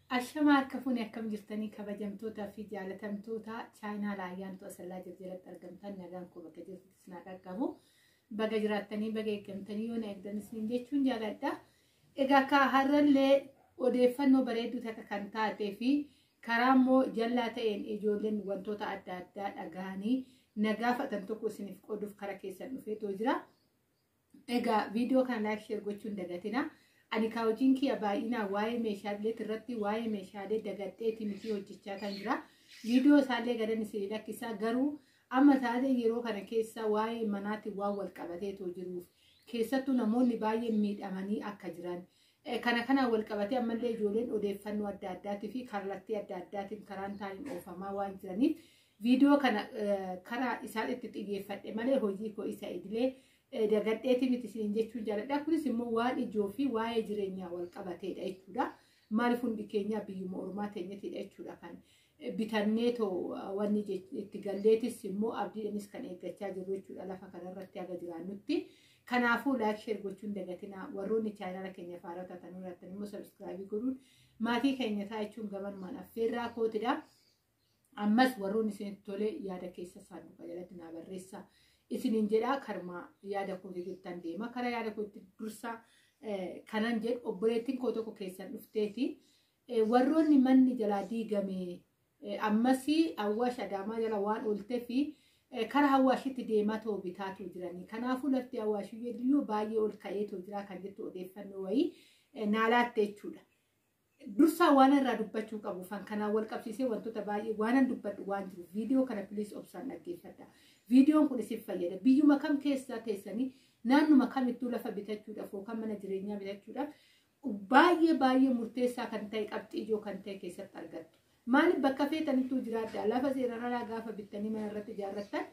Ashamaa akka fuuni akkam jirtanii kabajamtootaa fi jaalatamtoota chaayinaa Ayyaantu Asallaa jalatti argamtan, nagaan koo bakka jirtu isin haa qaqqabu. Baga jiraattanii, baga eeggamtanii, yoo na eegdan isiniin jechuun jaaladha. Egaa akka har'allee odeeffannoo bareedduu takka kan taatee fi karaa immoo jallaa ta'een ijoolleen wantoota adda addaa dhagahanii na gaafatan tokko isiniif qooduuf karaa keessan dhufeetoo jira. Egaa viidiyoo kana like, share gochuun dagatina. Ani kaa hojiin kiyya baay'inaan waa'ee meeshaalee irratti, waa'ee meeshaalee dagadheeti miti hojjechaa kan jira. Viidiyoo isaallee gadan isin lakkisaa, garuu amma taatee yeroo kana keessa waa'ee manaatiin waan wal qabateetoo jiruuf, keessattuu namoonni baay'een miidhamanii akka jiran kana kanaan wal qabatee, ammallee ijoolleen odeeffannoo adda addaatii fi kallattii adda addaatiin karaan taaniin oofamaa waan jiraniif, viidiyoo kana karaa isaan itti xiyyeeffadhe malee hojii koo isa idilee dagadheeti miti isiniin jechuun jaaladha. Kunis immoo waan ijoo fi waa'ee jireenyaa wal qabateedha jechuudha. Maaliif, hundi keenya biyyuma ormaa teenyatidha jechuudha kan bitannee too wanni itti galleetis immoo abdiidhanis kan eeggachaa jirru jechuudha lafa kanarratti haga jiraannutti. Kanaafuu like, share gochuun dagatinaa. Warroonni chaayinaala keenya faaraa taatan irratti immoo subscribe godhuun maatii keenya ta'a jechuun gabanumaan affeerraa kootidha. Ammas warroonni isinitti tole yaada keessa saanduqa jalatti naa barreessaa. Isiniin jedhaa, karmaa yaada kootii jettan deema. Karaa yaada kootii dursa kanan jedhu, obboleettiin koo tokko keessan dhufteeti. Warroonni manni jalaa diigame ammas Awwaash Adaamaa jala waan ooltee fi karaa Awwaashitti deemaa ta'uu bitaatu jiranii. Kanaafuu lafti Awwaashii iyyuu baay'ee ol ka'eetoo jira kan jettu odeeffannoo wayii naalaatte jechuudha. Dursaa waan irraa dubbachuu qabu fan kanaan wal qabsiisee wantoota baay'ee waanan dubbadhu waan jiru, viidiyoo kana please obsaan dhaggeeffadha. Viidiyoon kun isin fayyada. Biyyuma kam keessa teessanii, naannuma kamittuu lafa bitachuudhaaf yookaan mana jireenyaa bitachuudhaaf baay'ee baay'ee murteessaa kan ta'e, qabxii ijoo kan ta'e keessatti argattu. Maaliif, bakka feetanittuu jiraadha. Lafa seeraan alaa gaafa bittanii mana irratti ijaarrattan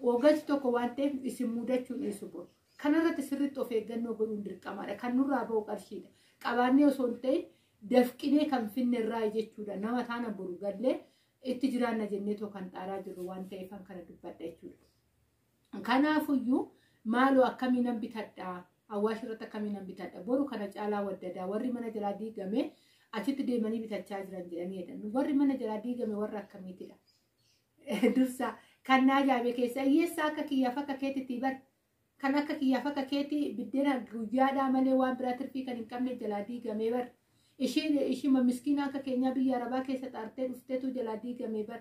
waggaatti tokko waan ta'eef isin mudachuun dhiisu boru. Kanarratti sirriitti of eeggannoo godhuun dirqamaadha. Kan nurraa ba'u qarshiidha. Qabaannee osoo hin ta'in dafqinee kan finne irraa jechuudha. Nama taana boru gallee itti jiraanna jenneetoo kan xaaraa jirru waan ta'eef kana dubbadha jechuudha. Kanaafuyyuu maaloo akkamii nan bitadhaa? Awwaash irratti akkamii nan bitadha? Boru kana caalaa waddadaa, warri mana jalaa diigame achitti deemanii bitachaa jiran jedhanii jedhan. Warri mana jalaa diigame warra akkamiitidha? Dursa kan na ajaa'ibe keessa, hiyyeessa akka kiyyaaf akka keetitti bar. Kan akka kiyyaaf akka keetii biddeena guyyaadhaa malee waan biraa tirfii kan hin qabne jalaa diigame bar. Ishiin ishima miskiina akka keenyaa biyya Arabaa keessa xaartee dhufteetu jalaa diigame bar.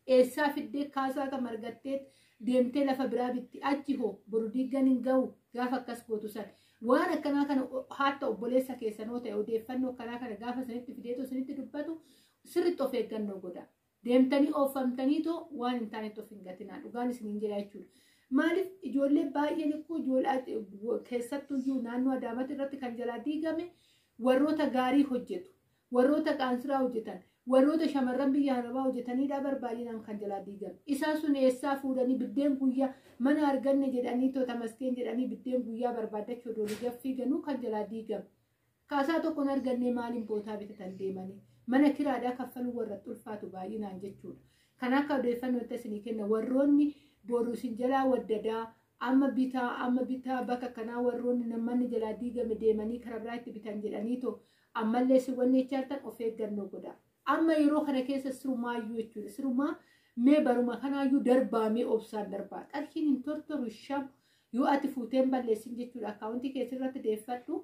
Eessaa fiddee kaasaa kam argattee deemtee lafa biraa bitti? Achi hoo boru diiggan hin ga'u gaafa akkas gootu san. Waan akkanaa kana haatta obboleessa keessanoo ta'e, odeeffannoo akkanaa kana gaafa sanitti fideetu sanitti dubbatu, sirriitti of eeggannoo godha. Deemtanii oofamtaniitoo waan hin taanetti of hin gatinaa, dhugaan isiniin jira jechuudha. Maaliif, ijoollee baay'een ikkoo ijoollee keessattuyyuu naannoo Adaamaatti irratti kan jalaa diigame warroota gaarii hojjetu, warroota qaansiraa hojjetan, warroota shamarran biyya Arabaa hojjetanidha bar baay'inaan kan jalaa diigame. Isaan sun eessaa fuudhanii biddeen guyyaa mana arganne jedhanii toota maskeen jedhanii biddeen guyyaa barbaaddachuu odoo gaffii ganuu kan jalaa diigame? Kaasaa tokko hin arganne, maaliin bootaa bitatan deemanii? Mana kiraadhaa kaffaluu warra ulfaatu baay'inaan jechuudha. Kan akka odeeffannoo isinii kenna, warroonni boru isin jalaa waddadaa, amma bitaa, amma bitaa, bakka kanaa warroonni manni jalaa diigame deemanii karaa biraa itti bitan jedhaniitoo ammallee isin wanni jechaartan of eeggannoo godha. Amma yeroo kana keessa sirumaayyuu jechuudha. Sirumaa mee baruma kanaayyuu darbaamee obsaan darbaa. Qarshiin hin tortoru shamu yoo ati fuuteen balleessin jechuudha. Akkaawuntii keessirratti deeffadhu.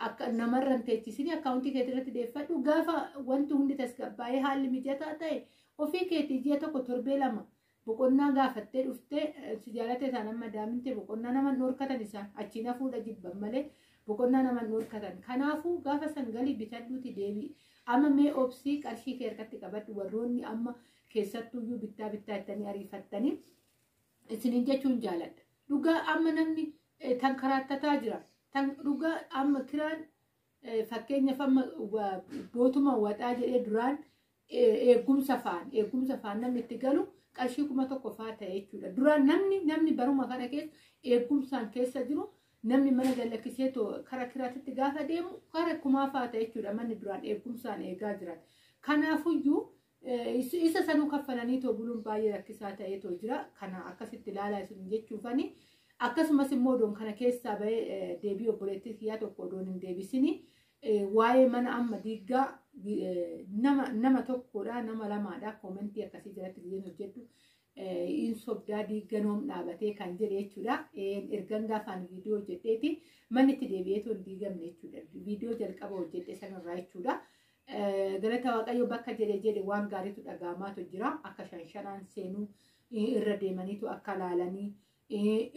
Akka namarra hin teechisin, akkaawuntii keetii irratti deeffadhu. Gaafa wanti hundi tasgabbaa'ee haalli mijataa ta'e, ofii keetii ji'a tokko, torbee 2 boqonnaa gaafattee dhuftee, si jaalate isaan amma daaminte boqonnaa nama dhorkatan, isaan achiin hafuudha jibban malee boqonnaa nama dhorkatan. Kanaafuu gaafa san galii bitadhuuti deebi'i. Amma mee obsii, qarshii kee harkatti qabadhu, warroonni amma keessattuyyuu bittaa bittaa ittanii ariifattanii isiniin jechuun jaaladha. Dhugaa amma namni tankarattataa jira. Tan dhugaa amma kiraan, fakkeenyaaf, amma bootuma waxaa jedhee duraan eegumsa faan namni itti galu qarshii 1000 faa ta'e jechuudha. Duraan namni baruma kana keessa eegumsaan keessa jiru, namni mana gallakkisee kara kiraatitti gaafa deemu kara kumaa faa ta'e jechuudha, manni duraan eegumsaan eegaa jiran. Kanaafuyyuu isa sanuu kaffalanii too buluun baay'ee rakkisaa ta'eetoo jira. Kana akkasitti ilaalaa isin jechuufani. Akkasumas immoo odoon kana keessaa bahee deebii obboleettii kiyyaa tokko odoon hin deebisini. Waa'ee mana amma diiggaa nama tokkodha, nama lamaadha, koomentii akkasii jalatti gizeen hojjedhu in sobdaa diigganoom dhaabatee kan jedhe jechuudha. Ergan gaafaan viidiyoo hojjedheeti manni itti deebi'eetoo hin diigamne jechuudha. Viidiyoo jalqaba hojjedhe sanarraa jechuudha. Galata Waaqayyo, bakka jedhe jedhe waan gaariitu dhaga'amaatu jira. Akka shanshanaan seenuu irra deemaniitu akka laalanii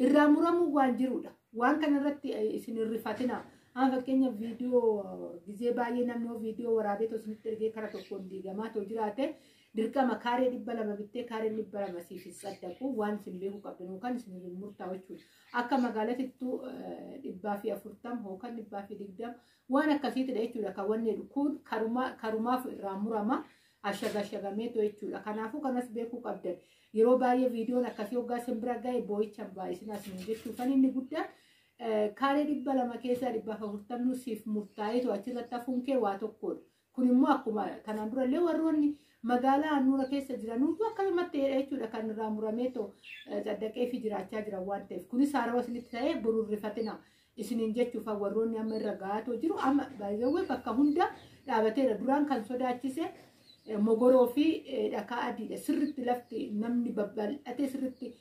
irraa muramuu waan jirudha. Waan kanarratti isin hin rifatina. Amma fakkeenya viidiyoo gizee baay'ee namni viidiyoo waraabeetoo isinitti ergee kara tokkoon diigamaa too jiraate, dirqama kaaree 200 bittee kaareen 200 siif hin saddaqu, waan isin beekuu qabdan yookaan isin hin murtaa'u jechuudha. Akka magaalatittuu 140 yookaan 120 waan akkasiitidha jechuudha. Kan wanni kun karumaaf irraa murama, ashagashagameetu jechuudha. Kanaafuu kanas beekuu qabdan. Yeroo baay'ee viidiyoon akkasii hoggaa isin bira ga'e boo'icha baay'isina isin jechuufan. Inni guddaan kaaree 200 keessaa 140 siif murtaa'eetu achirratti hafuun kee waa tokkodha. Kun immoo akkuma kanaan durallee warroonni magaalaa handhuura keessa jiranuutu akkasumatti jechuudha, kan irraa murameetoo saddaqee fi jiraachaa jiran waan ta'eef, kunis haarawa isinitti ta'ee bururrifatina isiniin jechuuf. Warroonni amma irra gahaatoo jiru, amma baay'ee bakka hunda dhaabateera. Duraan kan sodaachise mogoroo fi dhakaa adiidha. Sirritti lafti namni babal'atee sirritti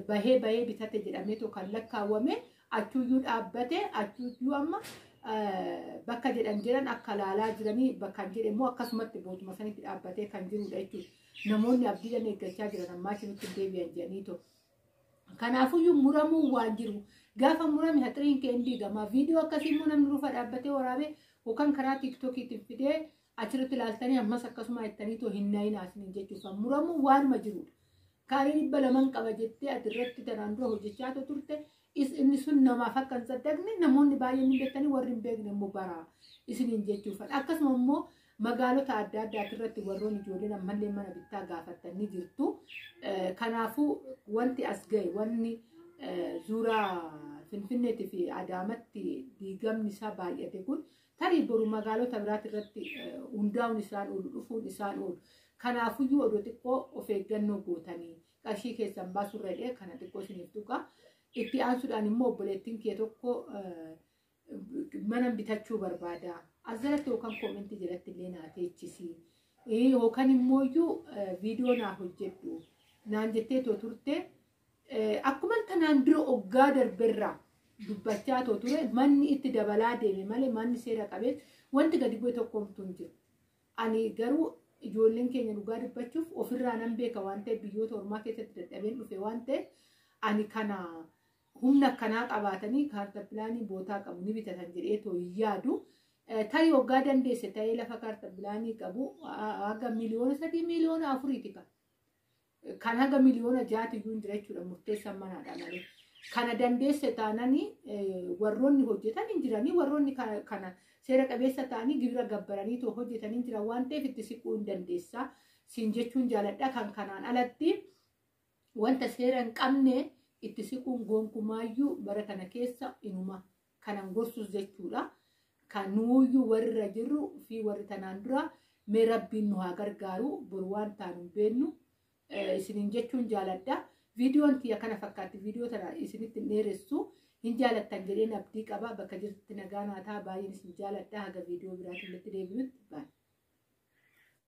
bahee bahee bitate jedhameetoo kan lakkaawwame achuyyuu dhaabbate. Achuyyuu amma bakka jedhan jedhan akka laalaa jiranii, bakka jedhe immoo akkasumatti bootuma sanitti dhaabbatee kan jirudha jechuudha. Namoonni abdiidhaan eeggachaa jiran ammaa isinitti deebi'an jedhaniitoo. Kanaafuyyuu muramuu waan jiru. Gaafa murame haxiriin kee hin diigama. Viidiyoo akkasii immoo namni rufa dhaabbatee waraabee yookaan karaa tiiktookiitiin fidee achirratti ilaaltanii ammas akkasuma jettaniitoo hin nayinaa isiniin jechuudha. Muramuu waanuma jirudha. Kaaree 200 qaba jettee ati irratti tanaan dura hojjechaa turte, inni sun namaaf akka hin saddaqne namoonni baay'een hin beektanii, warri hin beekne immoo baraa isiniin jechuudha. Akkasuma immoo magaalota adda addaati irratti warroonni ijoolleen ammallee mana bittaa gaafattan ni jirtu. Kanaafuu wanti as ga'e, wanni suuraa Finfinneetii fi Adaamatti diigamni isaa baay'ate kun, tarii boru magaalota biraati irratti hundaa'uun isaan oolu, dhufuun isaan oolu. Kanaafuyyuu odoo xiqqoo of eeggannoo gootanii qarshii keessan baasurra hidhee kana xiqqoo isiniif tuqa. Itti aansuudhaan immoo obboleettiin kee tokko mana bitachuu barbaada. As jalatti yookaan koomentii jalatti illee naa teechisi. Yookaan immoo viidiyoo naa hojjedhu naan jettee too turte. Akkuma tanaan dura oggaa darberraa dubbachaa too ture, manni itti dabalaa deeme malee manni seera qabees wanti gadi bu'e tokkomtuu hin jiru. Ani garuu ijoolleen keenya dhugaa dubbachuuf ofirraa nan beeka waan ta'eef, biyyoota ormaa keessatti dadhabeen dhufe waan ta'eef, ani kana humna akkanaa qabaatanii kaarta pilaanii bootaa qabu ni bitatan jedhee too hin yaadu. Tarii waggaa dandeesse ta'ee lafa kaarta pilaanii qabu haga 3 miliyoona 4 miliyooniiti kan. Kan haga 6 miliyoonatiyyuu hin jira jechuudha, murteessan manaadha malee. Kana dandeesse taananii warroonni hojjetan hin jiranii, warroonni kana seera qabeessa ta'anii gibira gabbaranii too hojjetan hin jiran waan ta'eef itti siquu hin dandeessaa. Siin jechuun jaaladha. Kan kanaan alatti wanta seera hin qabne itti siquun gonkumaayyuu bara kana keessa inuma kanan gorsus jechuudha. Kan nuuyyuu warri irra jirru fi warri tanaan dura mee Rabbiin nu haa gargaaru, boru waan taanu hin beennu isiniin jechuun jaaladha. Viidiyoon tiyya kana fakkaatti. Viidiyoo tana isinitti hin dheeressu. Hin jaalattan jedheen abdii qaba. Bakka jirtutti nagaa naa ta'a. Baay'een isin jaaladha. Haga viidiyoo biraatiin itti deebinutti baay'ee.